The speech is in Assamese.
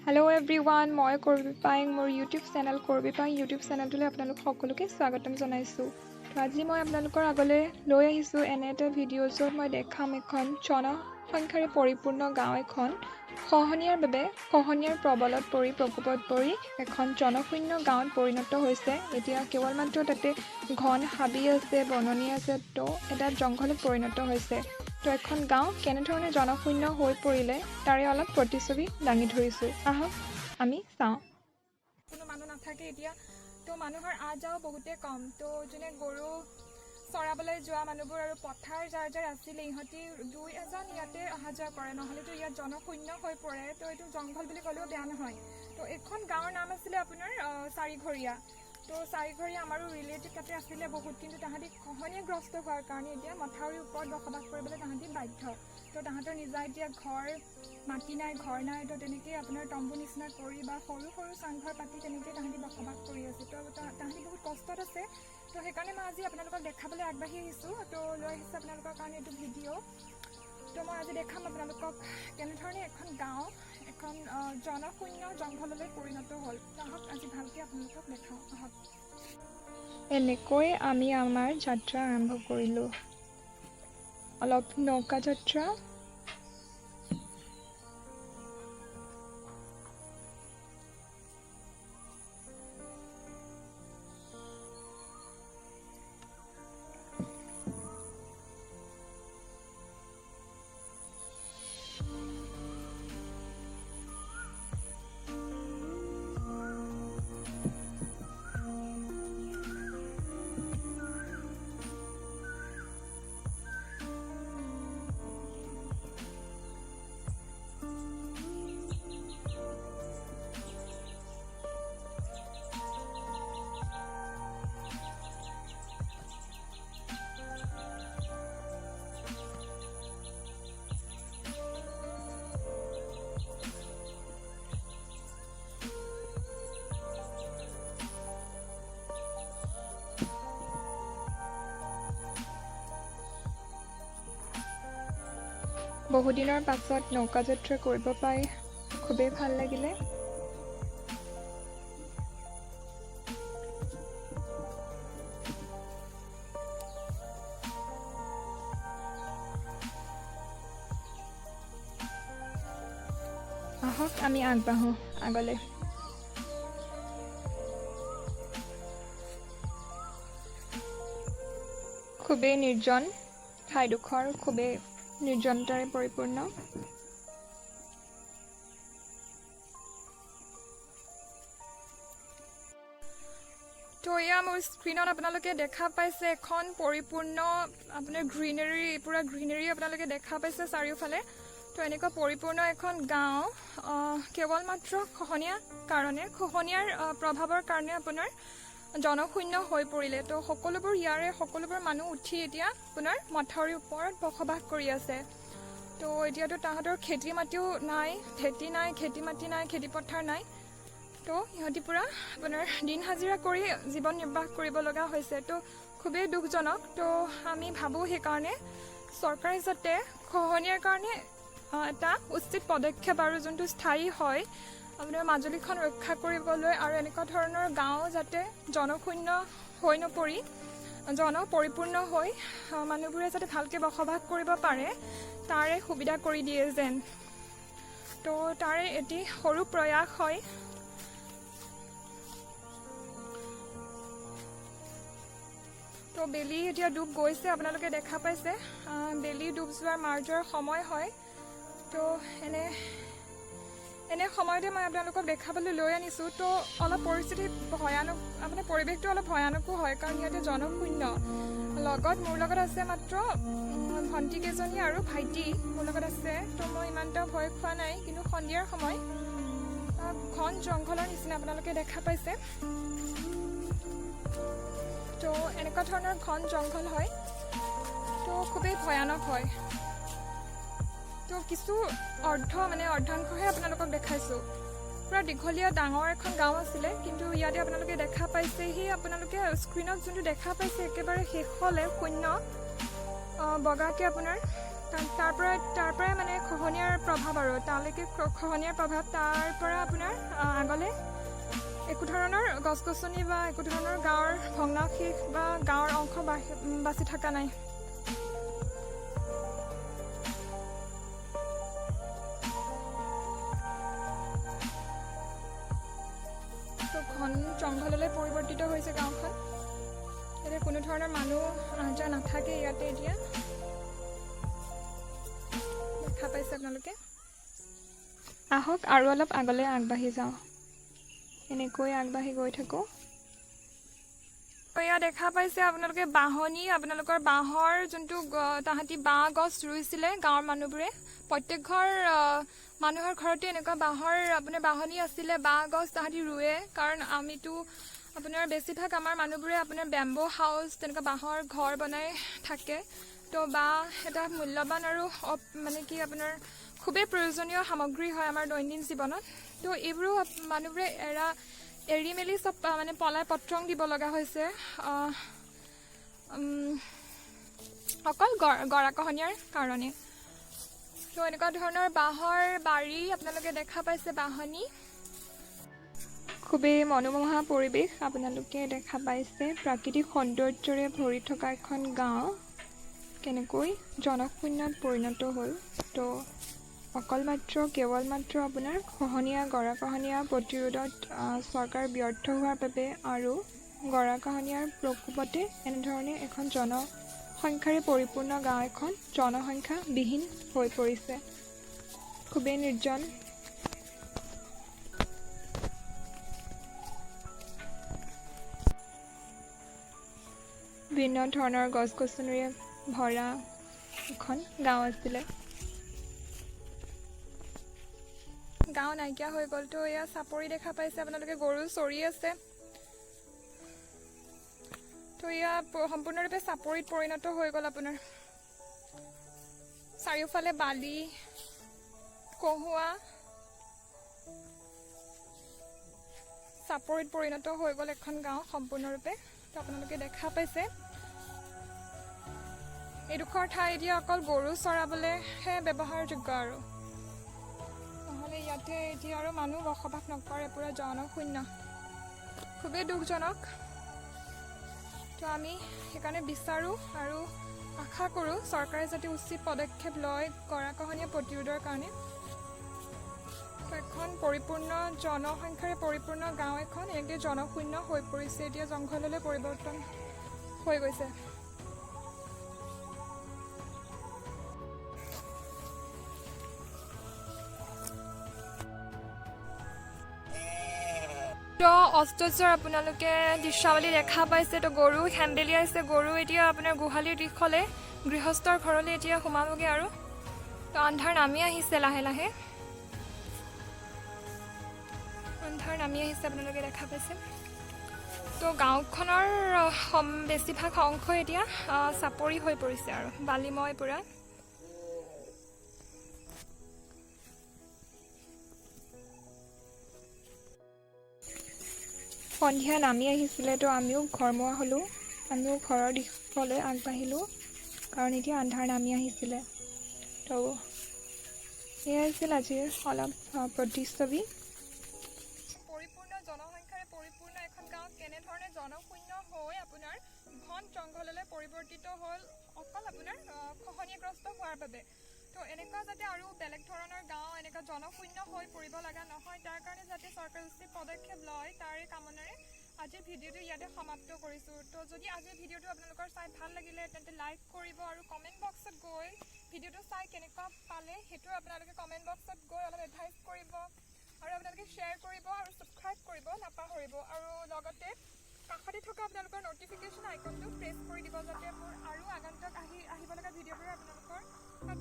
হেল্ল' এভৰিৱান, মই কৰবী পায়েং। মোৰ ইউটিউব চেনেল কৰবী পায়েং ইউটিউব চেনেলটোলৈ আপোনালোক সকলোকে স্বাগতম জনাইছোঁ। তো আজি মই আপোনালোকৰ আগলৈ লৈ আহিছোঁ এনে এটা ভিডিঅ' য'ত মই দেখাম এখন জনসংখ্যাৰে পৰিপূৰ্ণ গাঁও এখন খহনীয়াৰ বাবে খহনীয়াৰ প্ৰবলত পৰি প্ৰকোপত পৰি এখন জনশূন্য গাঁৱত পৰিণত হৈছে। এতিয়া কেৱল মাত্ৰ তাতে ঘন হাবি আছে, বননি আছে, তো এটা জংঘলত পৰিণত হৈছে। তো এখন গাঁও কেনেধৰণে জনশূন্য হৈ পৰিলে তাৰে অলপ প্ৰতিচ্ছবি দাঙি ধৰিছোঁ। আহক আমি চাওঁ। কোনো মানুহ নাথাকে এতিয়া, তো মানুহৰ আহ যাহ বহুতেই কম। তো যোনে গৰু চৰাবলৈ যোৱা মানুহবোৰ আৰু পথাৰ যাৰ যাৰ আছিলে, ইহঁতি দুই এজন ইয়াতে অহা যোৱা কৰে, নহ'লেতো ইয়াত জনশূন্য হৈ পৰে। তো এইটো জংঘল বুলি ক'লেও বেয়া নহয়। তো এইখন গাঁৱৰ নাম আছিলে আপোনাৰ চাৰিঘৰীয়া। তো চাৰিঘৰীয়া আমাৰো ৰিলেটিভ তাতে আছিলে বহুত, কিন্তু তাহাঁতি খহনীয়াগ্ৰস্ত হোৱাৰ কাৰণে এতিয়া মথাউৰিৰ ওপৰত বসবাস কৰিবলৈ তাহাঁতি বাধ্য। তো তাহাঁতৰ নিজা এতিয়া ঘৰ মাটি নাই, ঘৰ নাই। তো তেনেকেই আপোনাৰ তম্বু নিচিনা কৰি বা সৰু সৰু চাংঘৰ পাতি তেনেকেই তাহাঁতি বসবাস কৰি আছে। তো তাহাঁতি বহুত কষ্টত আছে। তো সেইকাৰণে মই আজি আপোনালোকক দেখাবলৈ আগবাঢ়ি আহিছোঁ। তো লৈ আহিছোঁ আপোনালোকৰ কাৰণে এইটো ভিডিঅ'। তো মই আজি দেখাম আপোনালোকক কেনেধৰণে এখন গাঁও এখন জনশূন্য জংঘললৈ পৰিণত হ'ল। তো আহক, আজি ভালকৈ আপোনালোকক দেখাওঁ, আহক। এনেকৈ আমি আমাৰ যাত্ৰা আৰম্ভ কৰিলোঁ, অলপ নৌকা যাত্ৰা। বহুদিনৰ পাছত নৌকা যাত্ৰা কৰিব পাই খুবেই ভাল লাগিলে। আহক, আমি আগবাঢ়োঁ আগলৈ। খুবেই নিৰ্জন ঠাইডোখৰ, খুবেই নিৰ্জনতাৰে পৰিপূৰ্ণ। তো এয়া মোৰ স্ক্ৰীণত আপোনালোকে দেখা পাইছে এখন পৰিপূৰ্ণ আপোনাৰ গ্ৰীনেৰী, পূৰা গ্ৰীনেৰী আপোনালোকে দেখা পাইছে চাৰিওফালে। তো এনেকুৱা পৰিপূৰ্ণ এখন গাঁও কেৱল মাত্ৰ খহনীয়া কাৰণে, খহনীয়াৰ প্ৰভাৱৰ কাৰণে আপোনাৰ জনশূন্য হৈ পৰিলে। তো সকলোবোৰ ইয়াৰে সকলোবোৰ মানুহ উঠি এতিয়া আপোনাৰ মথাউৰিৰ ওপৰত বসবাস কৰি আছে। তো এতিয়াতো তাহাঁতৰ খেতি মাটিও নাই, ভেটি নাই, খেতি মাটি নাই, খেতি পথাৰ নাই। তো সিহঁতি পূৰা আপোনাৰ দিন হাজিৰা কৰি জীৱন নিৰ্বাহ কৰিব লগা হৈছে। তো খুবেই দুখজনক। তো আমি ভাবোঁ সেইকাৰণে চৰকাৰে যাতে খহনীয়াৰ কাৰণে এটা উচিত পদক্ষেপ আৰু যোনটো স্থায়ী হয় আপোনাৰ মাজুলীখন ৰক্ষা কৰিবলৈ আৰু এনেকুৱা ধৰণৰ গাঁও যাতে জনশূন্য হৈ নপৰি জন পৰিপূৰ্ণ হৈ মানুহবোৰে যাতে ভালকৈ বসবাস কৰিব পাৰে তাৰে সুবিধা কৰি দিয়ে যেন। তো তাৰে এটি সৰু প্ৰয়াস হয়। তো বেলি এতিয়া ডুব গৈছে, আপোনালোকে দেখা পাইছে। বেলি ডুব যোৱাৰ মাৰ যোৱাৰ সময় হয়। তো এনে এনে সময়তে মই আপোনালোকক দেখাবলৈ লৈ আনিছোঁ। তো অলপ পৰিস্থিতি ভয়ানক, মানে পৰিৱেশটো অলপ ভয়ানকো হয়, কাৰণ ইয়াতে জনশূন্য। লগত মোৰ লগত আছে মাত্ৰ ভণ্টি কেইজনী আৰু ভাইটি মোৰ লগত আছে। তো মই ইমান এটা ভয় খোৱা নাই, কিন্তু সন্ধিয়াৰ সময় ঘন জংঘলৰ নিচিনা আপোনালোকে দেখা পাইছে। তো এনেকুৱা ধৰণৰ ঘন জংঘল হয়, তো খুবেই ভয়ানক হয়। তো কিছু অৰ্ধ মানে অৰ্ধাংশহে আপোনালোকক দেখাইছোঁ। পূৰা দীঘলীয়া ডাঙৰ এখন গাঁও আছিলে, কিন্তু ইয়াতে আপোনালোকে দেখা পাইছে, সেই আপোনালোকে স্ক্ৰীণত যোনটো দেখা পাইছে একেবাৰে শেষলৈ শূন্য বগাকৈ আপোনাৰ তাৰ পৰাই মানে খহনীয়াৰ প্ৰভাৱ আৰু তালৈকে খহনীয়াৰ প্ৰভাৱ। তাৰ পৰা আপোনাৰ আগলৈ একো ধৰণৰ গছ গছনি বা একো ধৰণৰ গাঁৱৰ ভগ্নাৱশেষ বা গাঁৱৰ অংশ বাচি থকা নাই। তো ঘন জংঘললৈ পৰিৱৰ্তিত হৈছে গাঁওখন। ইয়াতে কোনো ধৰণৰ মানুহ আহ যোৱা নাথাকে ইয়াতে এতিয়া। দেখা পাইছে আপোনালোকে। আহক, আৰু অলপ আগলৈ আগবাঢ়ি যাওঁ। এনেকৈ আগবাঢ়ি গৈ থাকোঁ। এয়া দেখা পাইছে আপোনালোকে বাঁহনি। আপোনালোকৰ বাঁহৰ যোনটো তাহাঁতি বাঁহ গছ ৰুইছিলে গাঁৱৰ মানুহবোৰে। প্ৰত্যেক ঘৰ মানুহৰ ঘৰতে এনেকুৱা বাঁহৰ আপোনাৰ বাঁহনি আছিলে। বাঁহ গছ তাহাঁতি ৰুৱে, কাৰণ আমিতো আপোনাৰ বেছিভাগ আমাৰ মানুহবোৰে আপোনাৰ বেম্বো হাউচ, তেনেকুৱা বাঁহৰ ঘৰ বনাই থাকে। তো বাঁহ এটা মূল্যৱান আৰু মানে কি আপোনাৰ খুবেই প্ৰয়োজনীয় সামগ্ৰী হয় আমাৰ দৈনন্দিন জীৱনত। তো এইবোৰো মানুহবোৰে এৰি মেলি চব মানে পলাই পত্ৰং দিব লগা হৈছে অকল গৰাখহনীয়াৰ কাৰণে। তো এনেকুৱা ধৰণৰ বাঁহৰ বাৰী আপোনালোকে দেখা পাইছে, বাঁহনি। খুবেই মনোমোহা পৰিৱেশ আপোনালোকে দেখা পাইছে। প্ৰাকৃতিক সৌন্দৰ্যৰে ভৰি থকা এখন গাঁও কেনেকৈ জনশূন্যত পৰিণত হ'ল। তো অকল মাত্ৰ কেৱল মাত্ৰ আপোনাৰ গৰাখহনীয়া প্ৰতিৰোধত চৰকাৰ ব্যৰ্থ হোৱাৰ বাবে আৰু গৰাখহনীয়াৰ প্ৰকোপতে এনেধৰণে এখন জনসংখ্যাৰে পৰিপূৰ্ণ গাঁও এখন জনসংখ্যাবিহীন হৈ পৰিছে। খুবেই নিৰ্জন। ভিন্ন ধৰণৰ গছ গছনিৰে ভৰা এখন গাঁও আছিলে। গাঁও নাইকিয়া হৈ গ'ল। তো এয়া চাপৰি দেখা পাইছে আপোনালোকে, গৰু চৰি আছে। তো এয়া সম্পূৰ্ণৰূপে চাপৰিত পৰিণত হৈ গ'ল আপোনাৰ। চাৰিওফালে বালি, কহুৱা, চাপৰিত পৰিণত হৈ গ'ল এখন গাঁও সম্পূৰ্ণৰূপে। তো আপোনালোকে দেখা পাইছে, এইডোখৰ ঠাই এতিয়া অকল গৰু চৰাবলৈহে ব্যৱহাৰযোগ্য আৰু নহ'লে ইয়াতে এতিয়া আৰু মানুহ বসবাস নকৰে। পূৰা জনশূন্য, খুবেই দুখজনক। তো আমি সেইকাৰণে বিচাৰোঁ আৰু আশা কৰোঁ, চৰকাৰে যাতে উচিত পদক্ষেপ লয় গৰাখহনীয়া প্ৰতিৰোধৰ কাৰণে। তো এখন পৰিপূৰ্ণ জনসংখ্যাৰে পৰিপূৰ্ণ গাঁও এখন এনেকৈ জনশূন্য হৈ পৰিছে, এতিয়া জংঘললৈ পৰিৱৰ্তন হৈ গৈছে। তো অস্ত যোৱাৰ আপোনালোকে দৃশ্যাৱলী দেখা পাইছে। তো গৰু হেম্বেলিয়াইছে। গৰু এতিয়া আপোনাৰ গোহালিৰ দিশলৈ, গৃহস্থৰ ঘৰলৈ এতিয়া সোমাবগৈ আৰু। তো আন্ধাৰ নামি আহিছে লাহে লাহে, আন্ধাৰ নামি আহিছে, আপোনালোকে দেখা পাইছে। তো গাঁওখনৰ বেছিভাগ অংশ এতিয়া চাপৰি হৈ পৰিছে আৰু বালিময় পূৰা। সন্ধিয়া নামি আহিছিলে, তো আমিও ঘৰমুৱা হ'লোঁ। আমিও ঘৰৰ দিশলৈ আগবাঢ়িলোঁ, কাৰণ এতিয়া আন্ধাৰ নামি আহিছিলে। তো এয়াই আছিল আজিৰ অলপ প্ৰতিচ্ছবি। পৰিপূৰ্ণ জনসংখ্যাৰে পৰিপূৰ্ণ এখন গাঁও কেনেধৰণে জনশূন্য হৈ আপোনাৰ ঘন জংঘললৈ পৰিৱৰ্তিত হ'ল অকল আপোনাৰ খহনীয়াগ্ৰস্ত হোৱাৰ বাবে। তো এনেকুৱা যাতে আৰু বেলেগ ধৰণৰ গাঁও এনেকুৱা জনশূন্য হৈ পৰিব লগা নহয়, তাৰ কাৰণে যাতে চৰকাৰে উচিত পদক্ষেপ লয়, তাৰে কামনাৰে আজিৰ ভিডিঅ'টো ইয়াতে সমাপ্ত কৰিছোঁ। তো যদি আজিৰ ভিডিঅ'টো আপোনালোকৰ চাই ভাল লাগিলে, তেন্তে লাইক কৰিব আৰু কমেণ্ট বক্সত গৈ ভিডিঅ'টো চাই কেনেকুৱা পালে সেইটো আপোনালোকে কমেণ্ট বক্সত গৈ অলপ এডভাইচ কৰিব আৰু আপোনালোকে শ্বেয়াৰ কৰিব আৰু ছাবস্ক্ৰাইব কৰিব নাপাহৰিব আৰু লগতে কাষতে থকা আপোনালোকৰ ন'টিফিকেশ্যন আইকনটো প্ৰেছ কৰি দিব, যাতে মোৰ আৰু আগন্তুক আহিব লগা ভিডিঅ'বোৰ আপোনালোকৰ তাত